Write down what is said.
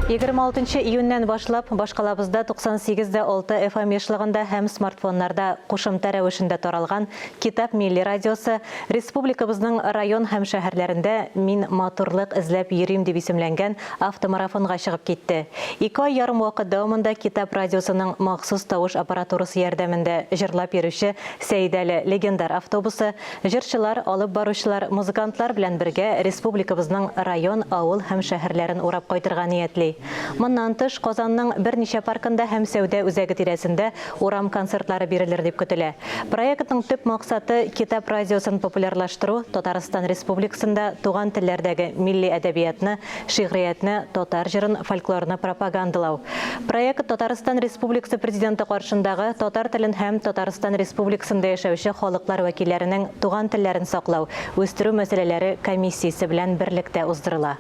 26 июньнән башлап башкалабызда 98 дә 6 FM ешлыгында һәм смартфоннарда кушымта рәвешендә таралган Китап милли радиосы республикабызның район һәм шәһәрләрендә Мин матурлык эзләп йөрим дип исемләнгән автомарафонга чыгып китте. Ике ай ярым вакыт дәвамында Китап радиосының махсус тавыш аппаратурасы ярдәмендә җырлап йөрүче Сәидәле легендар автобусы Җырчылар, алып баручылар, музыкантлар белән бергә республикабызның район, авыл һәм шәһәрләрен урап кайтырга ниятли. Моннан тыш, Казанның берничә паркында һәм сәүдә үзәге тирәсендә урам концертлары бирелер дип көтелә. Проектның төп максаты, китап радиосын популярлаштыру, Татарстан Республикасында туган телләрдәге милли әдәбиятны, шигъриятне, татар җырын, фольклорны пропагандалау. Проект Татарстан Республикасы Президенты каршындагы татар телен һәм Татарстан Республикасында яшәүче халыклар вәкилләренең туган телләрен саклау, үстерү мәсьәләләре комиссиясе белән берлектә уздырыла.